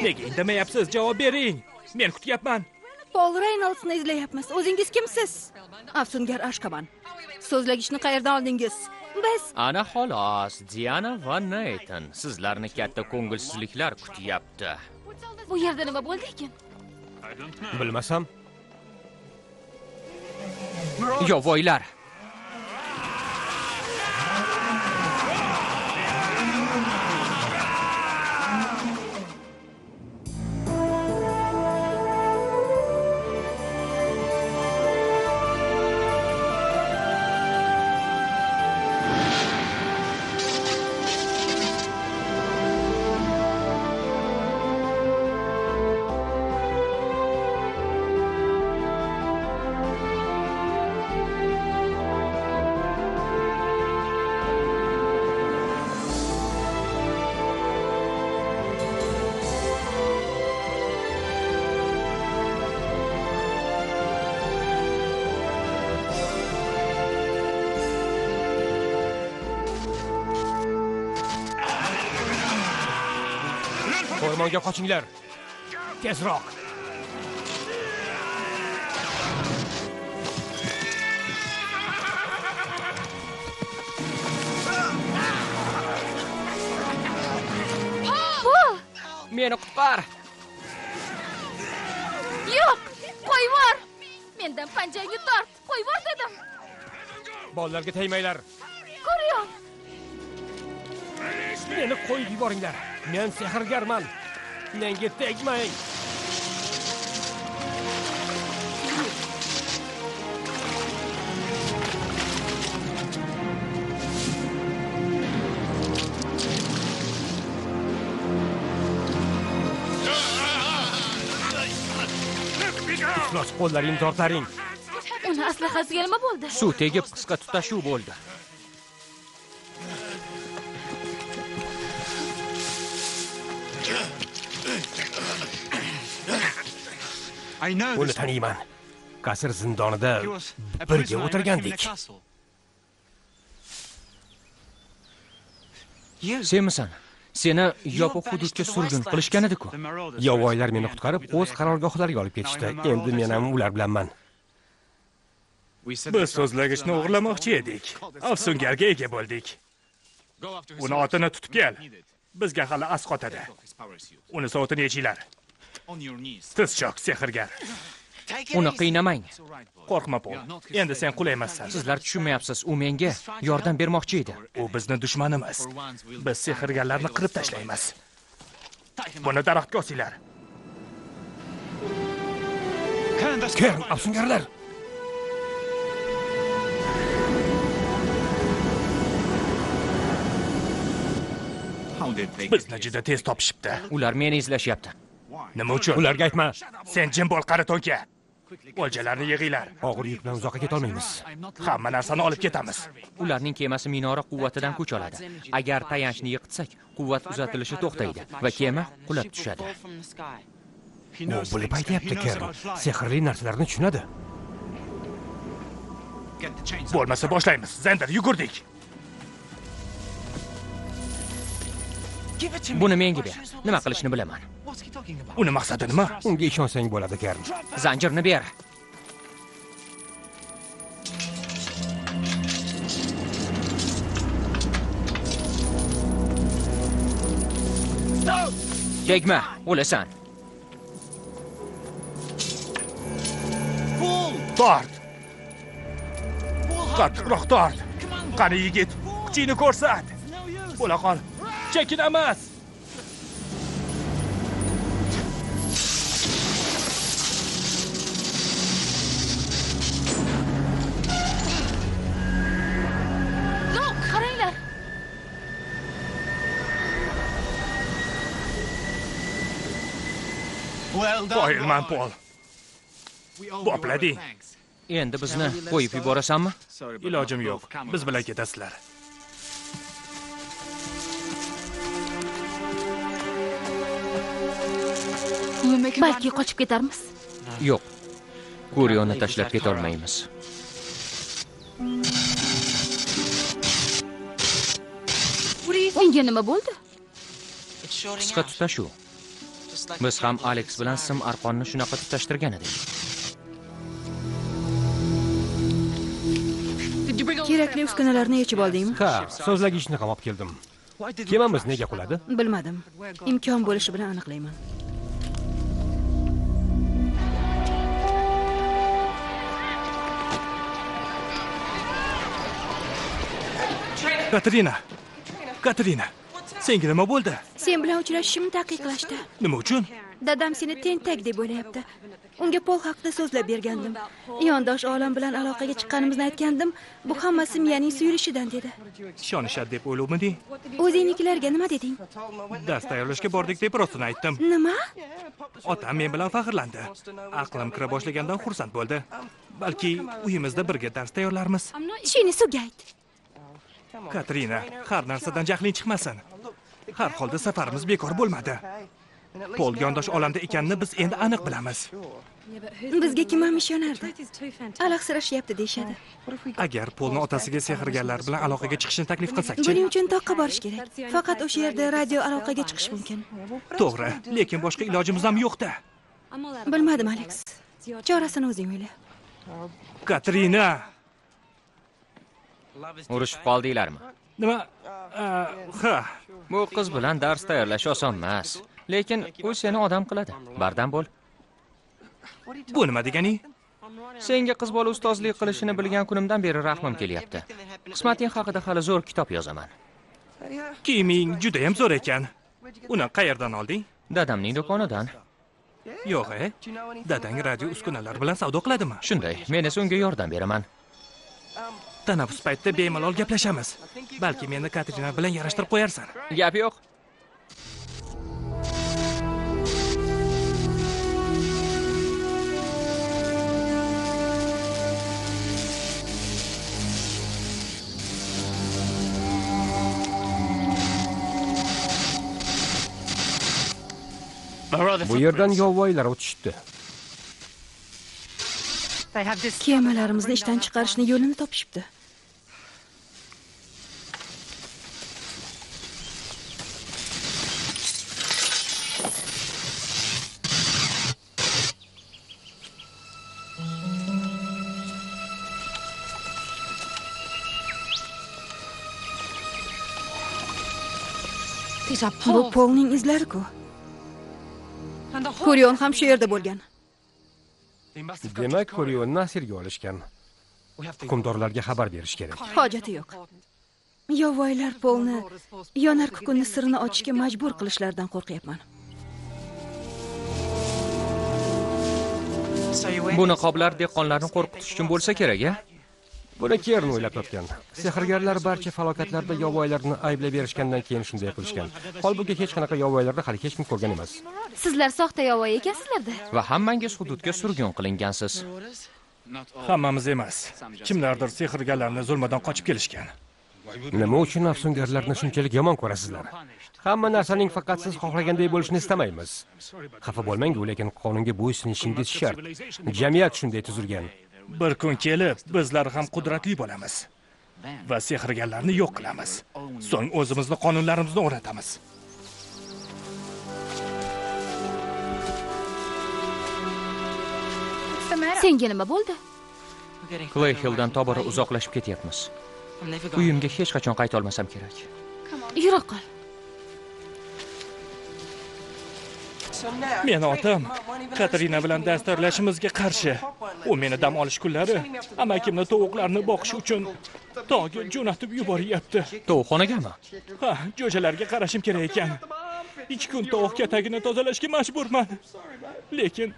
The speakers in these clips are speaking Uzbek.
Nega indamayapsiz? Javob bering. Men kutyapman. Paul Reynoldsni izlayapmiz. O'zingiz kimsiz? Afsungar Ashkaman. So'zlagichni qayerdan oldingiz? Biz Ana xolos, Diana va Nathan, sizlarni katta ko'ngilsizliklar kutyapti. Bu yerda nima bo'ldi ekan? Bilmasam. Yovvoylar. O'rmonga qochinglar. Tezroq. Paul! Meni qutqar. Yo'q, qo'yvor. Mendan panjangni tort. Qo'yvor dedim. Bolalarga tegmanglar. Ko'ryon. Meni qo'yib yuboringlar. Men sehrgarman. Menga tegmang. Iflos qo'llaringni tortaring. Uni aslahasiga nima bo'ldi? Suv tegib qisqa tutashuv bo'ldi. Uni taniyman. Qasr zindonida birga o'tirgandik. Senmisan? Seni yopiq hududga surgun qilishgan edi-ku. Yovvoyilar meni qutqarib, o'z qarorgohlariga olib ketishdi. Endi men ham ular bilanman. Biz so'zlagichni o'g'irlamoqchi edik. Afsungarga ega bo'ldik. Uni otini tutib kel. Bizga hali asqotadi. Uni sovutini yechinglar. Tiz cho'k, sehrgar. Uni qiynamang. Qo'rqma, Pol. Endi sen qul emassan. Sizlar tushunmayapsiz. U menga yordam bermoqchi edi. U bizni dushmanimiz. Biz sehrgarlarni qirib tashlaymiz. Buni daraxtga osinglar. Kern, afsungarlar. Bizni juda tez topishibdi. Ular meni izlashyapti. Nima uchun? Ularga aytma. Sen jim bo'l, qari to'nka. O'ljalarni yig'inglar. Og'ir yuk bilan uzoqqa keta olmaymiz. Hamma narsani olib ketamiz. Ularning kemasi minora quvvatidan kuch oladi. Agar tayanchni yiqitsak, quvvat uzatilishi to'xtaydi va kema qulab tushadi. U bilib aytyapti, Kern. Sehrli narsalarni tushunadi. Bo'lmasa boshlaymiz. Zender, yugurdik. Buni menga ber. Nima qilishni bilaman. Uni maqsadi nima? Unga ishonsang bo'ladi, Kern. Zanjirni ber. Tegma, o'lasan. Tort. Qattiqroq tort. Qani yigit, kuchingni ko'rsat. Bo'la qol. Chekinamiz. Yo'q, qaranglar. Qoyilman, Pol. Boplading. Endi bizni qo'yib yuborasanmi? Ilojim yo'q. Biz bilan ketasizlar. Balki qochib ketarmiz. Yo'q. Kuryoni tashlab keta olmaymiz. Unga nima bo'ldi? Qisqa tutashuv. Biz ham Alex bilan sim arqonni shunaqa tutashtirgan edik. Kerakli uskunalarni yechib oldingmi? Ha, so'zlagichni ham olib keldim. Kemamiz nega quladi? Bilmadim. Imkon bo'lishi bilan aniqlayman. Katrina! Katrina! Senga nima bo'ldi? Sen bilan uchrashishimni taqiqlashdi. Nima uchun? Dadam seni tentak deb o'ylayapti. Unga Pol haqida so'zlab bergandim. Yondosh olam bilan aloqaga chiqqanimizni aytgandim. Bu hammasi miyaning suyulishidan dedi. Ishonishadi deb o'ylovmiding? O'zingnikilarga nima deding? Dars tayyorlashga bordik deb rostini aytdim. Nima? Otam men bilan faxrlandi. Aqlim kira boshlagandan xursand bo'ldi. Balki uyimizda birga dars tayyorlarmiz. Tishingni suvga ayt. Katrina, har narsadan jahling chiqmasin. Har holda safarimiz bekor bo'lmadi. Pol yondosh olamda ekanini biz endi aniq bilamiz. Bizga kim ham ishonardi? Alahsirashyapti deyshadi. Agar Polni otasiga sehrgarlar bilan aloqaga chiqishni taklif qilsak-chi? Buning uchun toqqa borish kerak. Faqat o'sha yerda radio aloqaga chiqish mumkin. To'g'ri, lekin boshqa ilojimiz ham yo'q-da. Bilmadim, Alex. Chorasini o'zing o'yla. Katrina! Urushib qoldinglarmi? Nima? Ha. Bu qiz bilan dars tayyorlash oson emas. Lekin u seni odam qiladi. Bardam bo'l. Bu nima deganing? Senga qiz bola ustozlik qilishini bilgan kunimdan beri rahmim kelyapti. Qismating haqida hali zo'r kitob yozaman. Kiyiming juda ham zo'r ekan. Uni qayerdan olding? Dadamning do'konidan. Yo'q, dadang radio uskunalar bilan savdo qiladimi? Shunday. Men esa unga yordam beraman. Tanaffus paytida bemalol gaplashamiz. Balki meni Katrina bilan yarashtirib qo'yarsan. Gap yo'q. Bu yerdan yovvoyilar o'tishdi. Kemalarimizni ishdan chiqarishni yo'lini topishibdi. Bu Polning izlari-ku. Kurion ham shu yerda bo'lgan. Demak, Kurionni asirga olishgan. Hukmdorlarga xabar berish kerak. Hojati yo'q. Yovvoyilar Polni yonar kukunni sirini ochishga majbur qilishlaridan qo'rqyapman. Bu niqoblar dehqonlarni qo'rqitish uchun bo'lsa kerak, a? Buni Kern o'ylab topgan. Sehrgarlar barcha falokatlarda yovvoyilarni ayblab berishgandan keyin shunday qilishgan. Holbuki hech qanaqa yovvoyilarni hali hech kim ko'rgan emas. Sizlar soxta yovvoyi ekansizlar-da. Va hammangiz hududga surgun qilingansiz. Hammamiz emas. Kimlardir sehrgarlarni zulmidan qochib kelishgan. Nima uchun afsungarlarni shunchalik yomon ko'rasizlar? Hamma narsaning faqat siz xohlaganday bo'lishini istamaymiz. Xafa bo'lmang, lekin qonunga bo'ysunishingiz shart. Jamiyat shunday tuzilgan. Bir kun kelib, bizlar ham qudratli bo'lamiz va sehrgarlarni yo'q qilamiz. So'ng o'zimizni qonunlarimizni o'rnatamiz. Senga nima bo'ldi? Clayhilldan tobora uzoqlashib ketyapmiz. Uyimga hech qachon qayta olmasam kerak. Yura qol. Meni otam Katrina bilan dars tayyorlashimizga qarshi. U meni dam olish kunlari amakimni tovuqlarni boqish uchun tog'ga jo'natib yuboryapti. Tovuqxonagami? Ha, jo'jalarga qarashim kerak ekan. 2 kun tovuq katagini tozalashga majburman. Lekin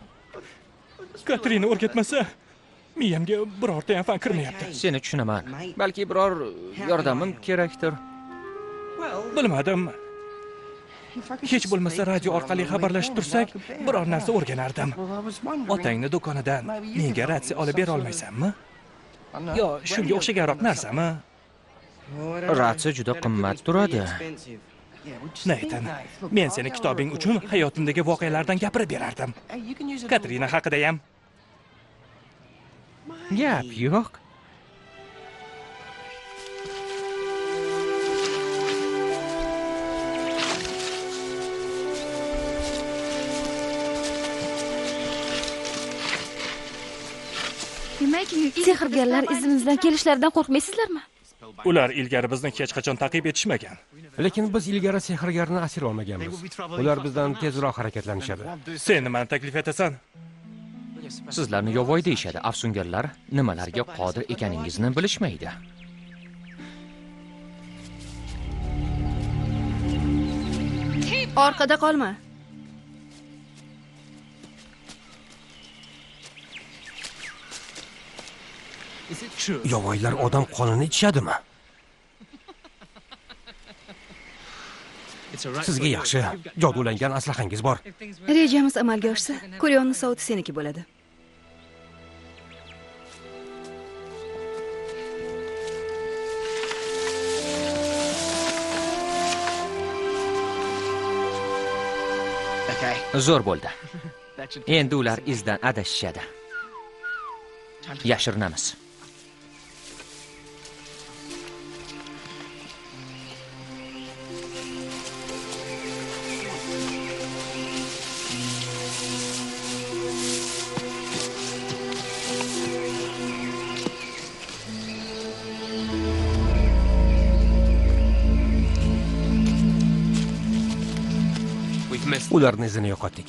Katrina o'rgatmasa, miyamga birorta ham fan kirmayapti. Seni tushunaman. Balki biror yordamim kerakdir. Bilmadim. Hech bo'lmasa radio orqali xabarlashib tursak, biror narsa o'rganardim. Otangni do'konidan menga ratsiya olib bera olmaysanmi? Yo, shunga o'xshaganroq narsami? Ratsiya juda qimmat turadi. Neytan, men seni kitobing uchun hayotimdagi voqealardan gapirib berardim. Katrina haqida ham. Gap yo'q. Sehrgarlar izimizdan kelishlaridan qo'rqmaysizlarmi? Ular ilgari bizni hech qachon ta'qib etishmagan. Lekin biz ilgari sehrgarni asir olmaganmiz. Ular bizdan tezroq harakatlanishadi. Sen nimani taklif etasan? Sizlarni yovvoyi deyishadi. Afsungarlar nimalarga qodir ekaningizni bilishmaydi. Orqada qolma. Yovvoyilar odam qonini ichishadimi? Sizga yaxshi jodulangan aslahangiz bor. Rejamiz amalga oshsa, Kurionning sovuti seniki bo'ladi. Zo'r bo'ldi. Endi ular izdan adashishadi. Yashirinamiz. Ularning izini yo'qotdik.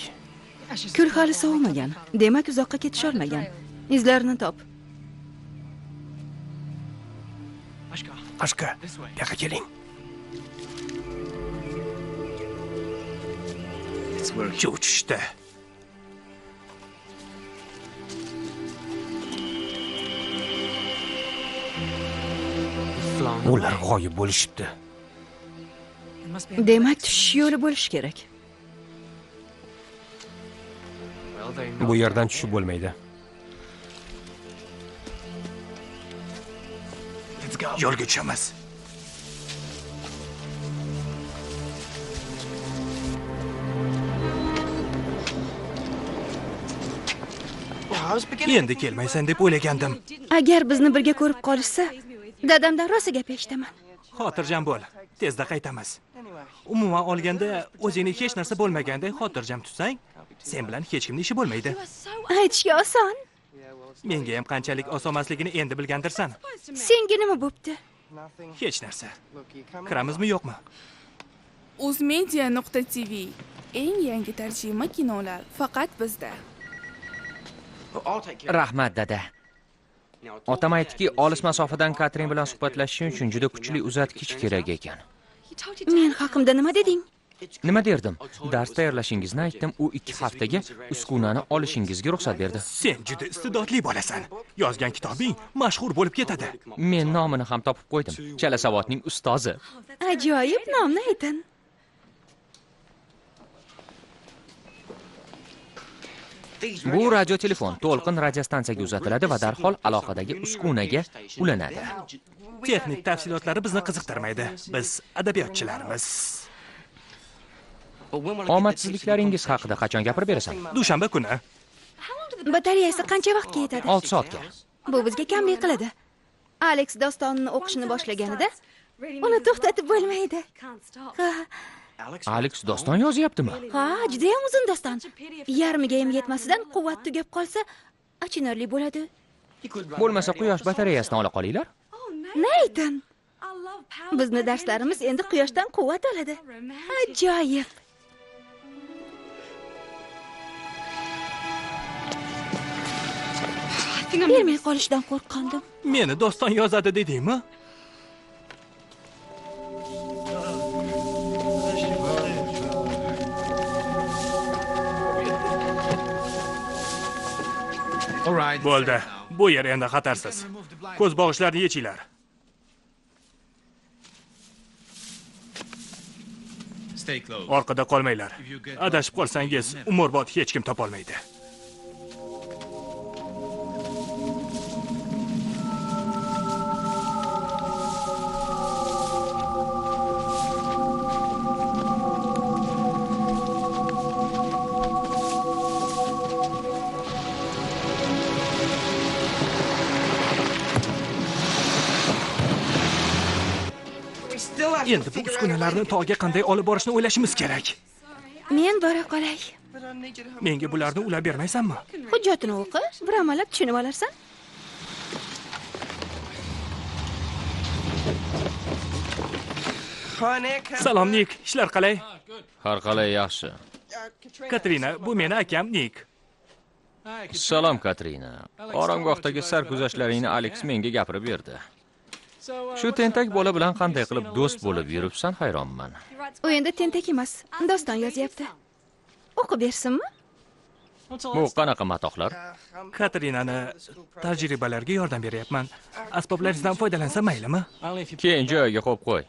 Kul hali sovimagan. Demak, uzoqqa ketisholmagan. Izlarini top. Ashka, bu yoqqa keling. Cho'chishdi. Ular g'oyib bo'lishibdi. Demak, tushish yo'li bo'lishi kerak. Bu yerdan tushib bo'lmaydi. Yo'lga tushamiz. Endi kelmaysan deb o'ylagandim. Agar bizni birga ko'rib qolishsa, dadamdan rosa gap eshitaman. Xotirjam bo'l, tezda qaytamiz. Umuman olganda, o'zingni hech narsa bo'lmaganday xotirjam tutsang, sen bilan hech kimning ishi bo'lmaydi. Aytishga oson. Menga ham qanchalik osonmasligini endi bilgandirsan. Senga nima bo'pti? Hech narsa. Kiramizmi yo'qmi? Uzmedia.tv eng yangi tarjima kinolar faqat bizda. Rahmat dada. Otam aytdiki, olis masofadan Katrin bilan suhbatlashishim uchun juda kuchli uzatgich kerak ekan. Men haqimda nima deding? Nima derdim? Dars tayyorlashingizni aytdim. U 2 haftaga uskunani olishingizga ruxsat berdi. Sen juda iste'dodli bolasan. Yozgan kitobing mashhur bo'lib ketadi. Men nomini ham topib qo'ydim. Chala savodning ustozi. Ajoyib nomni aytin. Bu radio telefon to'lqin radiostansiyaga uzatiladi va darhol aloqadagi uskunaga ulanadi. Texnik tafsilotlari bizni qiziqtirmaydi. Biz adabiyotchilarmiz. Omadsizliklaringiz haqida qachon gapirib berasan? Dushanba kuni. Batareyasi qancha vaqtga yetadi? 6 soatga. Bu bizga kamlik qiladi. Alex dostonni o'qishini boshlaganida uni to'xtatib bo'lmaydi. Alex doston yozyaptimi? Ha, juda ham uzun doston. Yarmiga ham yetmasidan quvvat tugab qolsa, achinarli bo'ladi. Bo'lmasa quyosh batareyasini ola qolinglar. Naytan. Bizni darslarimiz endi quyoshdan quvvat oladi. Ajoyib. Bermay qolishdan qo'rqqandim. Meni doston yozadi dedingmi? Bo'ldi. Bu yer endi xatarsiz. Ko'z bog'ichlarni yechinglar. Orqada qolmanglar. Adashib qolsangiz, umrbod hech kim topolmaydi. Endi bu uskunalarni tog'ga qanday olib borishni o'ylashimiz kerak. Men bora qolay. Menga bularni ulab bermaysanmi? Hujjatini o'qi, bir amalab tushunib olarsan. Salom Nik, ishlar qalay? Har qalay yaxshi. Katrina, bu meni akam Nik. Salom Katrina. Oromgohdagi sarguzashtlaringni Alex menga gapirib berdi. Shu tentak bola bilan qanday qilib do'st bo'lib yuribsan, hayronman. U endi tentak emas, doston yozyapti. O'qib bersinmi? Bu qanaqa matohlar? Katrinani tajribalarga yordam beryapman. Asboblaringizdan foydalansam maylimi? Keyin joyiga qo'yib qo'y.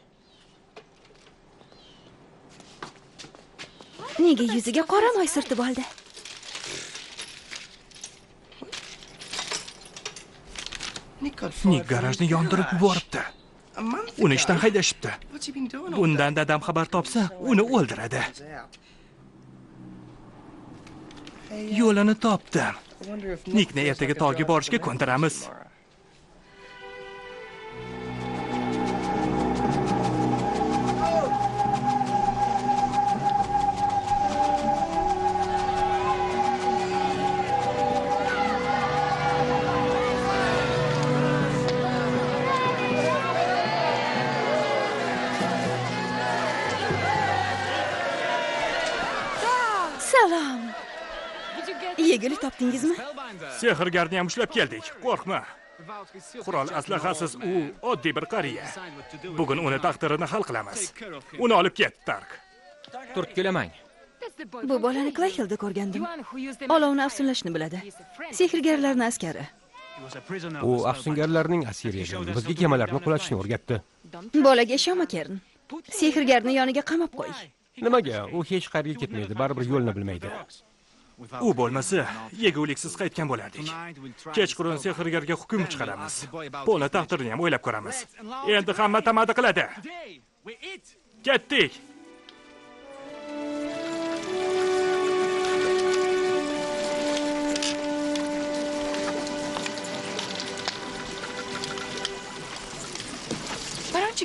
Nega yuziga qora moy surtib oldi? Nik garajni yondirib yuboribdi. Uni ishdan haydashibdi. Bundan dadam xabar topsa, uni o'ldiradi. Yo'lini topdim. Nikni ertaga tog'ga borishga ko'ndiramiz. Salom. Yegulik topdingizmi? Sehrgarni ham ushlab keldik. Qo'rqma. Qurol aslahasiz u oddiy bir qariya. Bugun uni taqdirini hal qilamiz. Uni olib ket, Tark. Turtkilamang. Bu bolani Clayhillda ko'rgandim. Olovni afsunlashni biladi. Sehrgarlarning askari. U afsungarlarning asiri edi. Bizga kemalarni qulatishni o'rgatdi. Bolaga ishonma, Kern. Sehrgarni yoniga qamab qo'y. Nimaga? U hech qayerga ketmaydi, baribir yo'lni bilmaydi. U bo'lmasa, yeguliksiz qaytgan bo'lardik. Kechqurun sehrgarga hukm chiqaramiz. Polni taqdirini ham o'ylab ko'ramiz. Endi hamma tamaddi qiladi. Ketdik.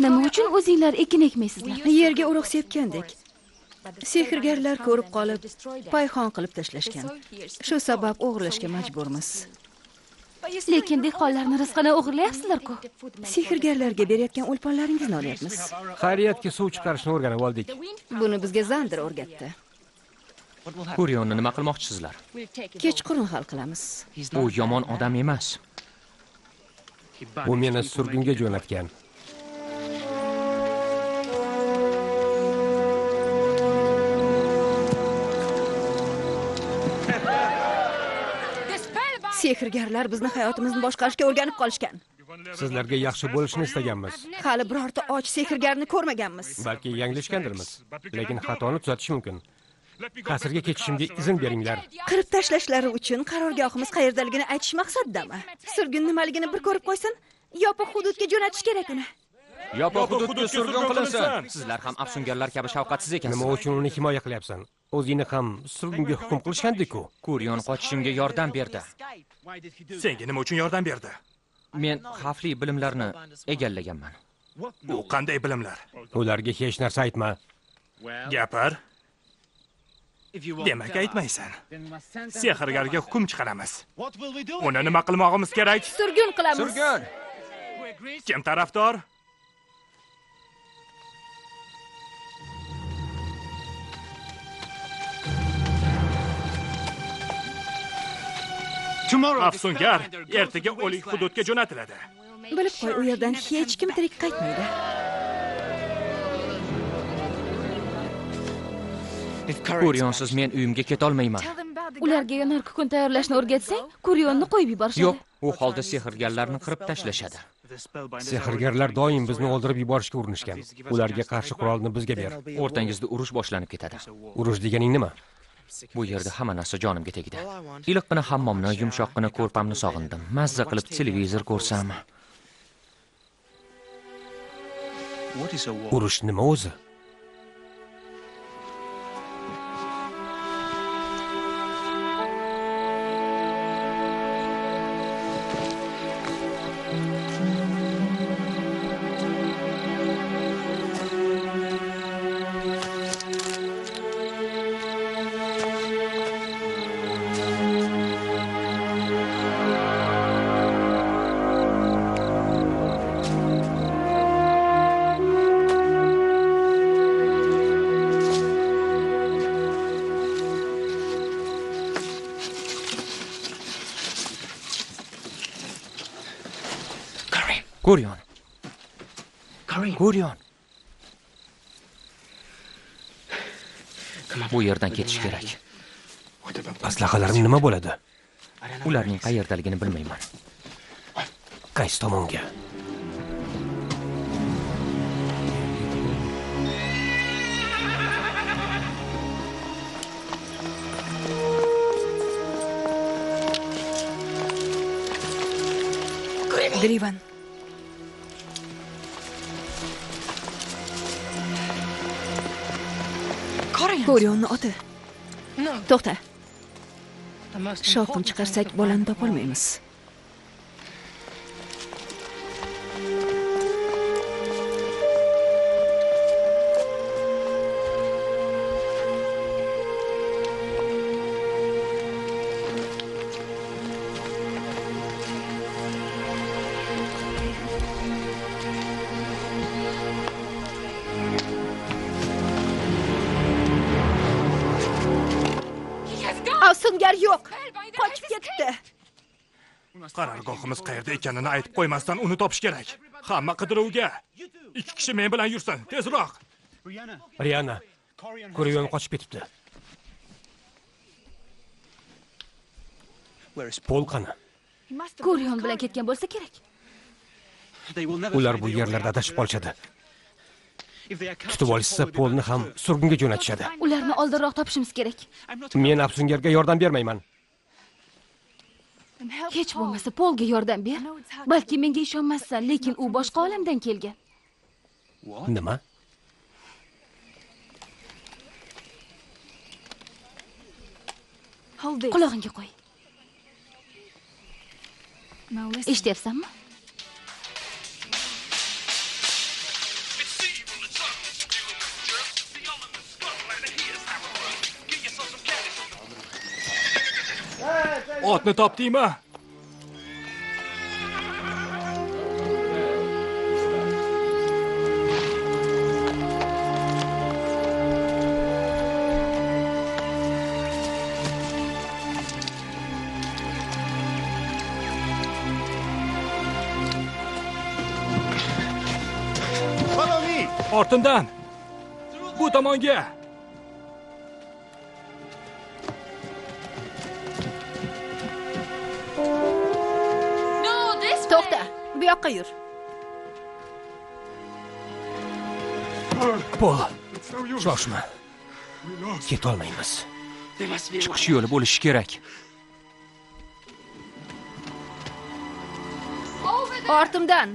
Nima uchun o'zinglar ekin ekmaysizlar? Yerga urug' sepgandek. Sehrgarlar ko'rib qolib, payhon qilib tashlashgan. Shu sabab o'g'irlashga majburmiz. Lekin dehqonlarning rizqini o'g'irlayapsizlar-ku. Sehrgarlarga berayotgan o'lponlaringizni olyapmiz. Xayriyatki suv chiqarishni o'rganib oldik. Buni bizga Zander o'rgatdi. Kuryonni nima qilmoqchisizlar? Kechqurun hal qilamiz. U yomon odam emas. U meni surgunga jo'natgan. Sehrgarlar bizni hayotimizni boshqarishga o'rganib qolishgan. Sizlarga yaxshi bo'lishini istaganmiz. Hali birorta och sehrgarni ko'rmaganmiz. Balki yanglishgandirmiz, lekin xatoni tuzatish mumkin. Qasrga ketishimga izn beringlar. Qirib tashlashlari uchun qarorgohimiz qayerdaligini aytish maqsadidami? Surgun nimaligini bir ko'rib qo'ysin, yopiq hududga jo'natish kerak uni. Yopiq hududga surgun qilinsin. Sizlar ham afsungarlar kabi shafqatsiz ekansizlar. Nima uchun uni himoya qilyapsan? O'zingni ham surgunga hukm qilishgandi-ku. Kuryon qochishimga yordam berdi. Senga nima uchun yordam berdi? Men xavfli bilimlarni egallaganman. U qanday bilimlar? Ularga hech narsa aytma. Gapir. Demak aytmaysan. Sehrgarga hukm chiqaramiz. Uni nima qilmog'imiz kerak? Surgun qilamiz. Surgun. Kim tarafdor? Afsungar ertaga o'lik hududga jo'natiladi. Bilib qo'y, u yerdan hech kim tirik qaytmaydi. Kuryonsiz men uyimga keta olmayman. Ularga yonar kukun tayyorlashni o'rgatsang, kuryonni qo'yib yuborishadi. Yo'q, u holda sehrgarlarni qirib tashlashadi. Sehrgarlar doim bizni o'ldirib yuborishga urinishgan. Ularga qarshi qurolni bizga ber. O'rtangizda urush boshlanib ketadi. Urush deganing nima? Bu yerda hamma narsa jonimga tegdi. Iliqqina hammomni, yumshoqqina ko'rpamni sog'indim. Mazza qilib televizor ko'rsam. Urush nima o'zi? Ko'ryon. Ko'ryon. Bu yerdan ketish kerak. Aslahalarim nima bo'ladi? Ularning qayerdaligini bilmayman. Qaysi tomonga? Drivan. Ko'ryonni oti. To'xta. Shovqin chiqarsak bolani topolmaymiz. Afsungar yo'q. Qochib ketdi. Qarorgohimiz qayerda ekanini aytib qo'ymasdan uni topish kerak. Hamma qidiruvga. 2 kishi men bilan yursin, tezroq. Rihanna, Ko'ryon qochib ketibdi. Pol qani? Ko'ryon bilan ketgan bo'lsa kerak. Ular bu yerlarda adashib qolishadi. Tutib olishsa, Polni ham surgunga jo'natishadi. Ularni oldinroq topishimiz kerak. Men afsungarga yordam bermayman. Hech bo'lmasa Polga yordam ber. Balki menga ishonmassan, lekin u boshqa olamdan kelgan. Nima? Qulog'ingga qo'y. Eshityapsanmi? Otni topdingmi? Ortimdan. Bu tomonga. To'xta, bu yoqqa yur. Pol, shoshma. Ketolmaymiz. Chiqish yo'li bo'lishi kerak. Ortimdan.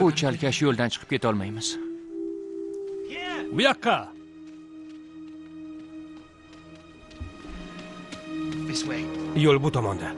Bu chalkash yo'ldan chiqib keta olmaymiz. Bu yoqqa. Yo'l bu tomonda.